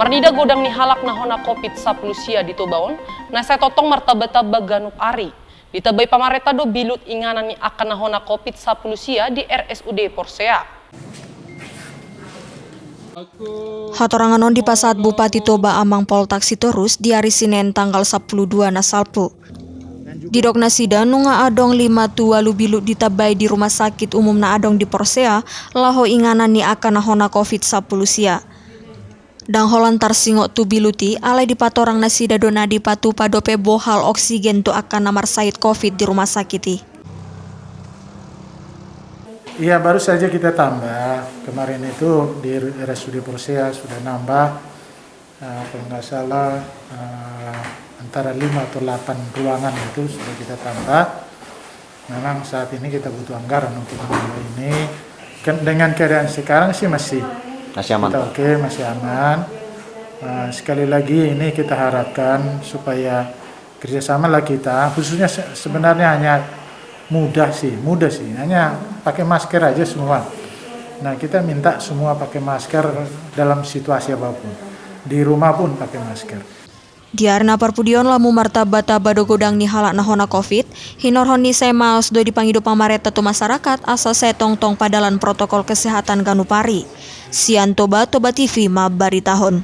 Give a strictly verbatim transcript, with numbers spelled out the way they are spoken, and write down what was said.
Marnida godang ni halak na hona covid sampulu sia di Toba on, na sai tongtong martamba-tamba ganup ari. Ditambai pamarenta do bilut inganan ni angka na hona covid sampulu sia di R S U D Porsea. Hatorangan on dipasahat Bupati Toba Amang Poltak Sitorus di ari Sinen tanggal sampulu dua na salpu. Didok nasida nunga adong lima tu ualu bilut ditambai di rumah sakit umum na adong di Porsea, laho inganan ni angka na hona covid sampulu sia. Ndang holan tarsingot tu bilut i, alai dipatorang nasida do na dipatupa dope bohal oksigen tu angka na marsahit covid di rumah sakit i. Iya, baru saja kita tambah. Kemarin itu di R S U D Porsea sudah nambah, eh, kalau nggak salah, eh, antara lima atau delapan ruangan itu sudah kita tambah. Memang saat ini kita butuh anggaran untuk menambah ini. Ken-, dengan keadaan sekarang sih masih Masih aman, kita Pak. Oke, masih aman. Eh, sekali lagi ini kita harapkan supaya kerjasamalah kita, khususnya se-, sebenarnya hanya mudah sih, mudah sih. Hanya pakai masker aja semua. Nah, kita minta semua pakai masker dalam situasi apapun. Di rumah pun pakai masker. Di ari na parpudi on lamu martamba-tamba do godang ni halak na hona covid, hinorhon ni sai maos do dipangido pamarenta tu masyarakat asa sai tongtong padalan protokol kesehatan ganup ari. Sian Toba, Toba T V mambaritahon.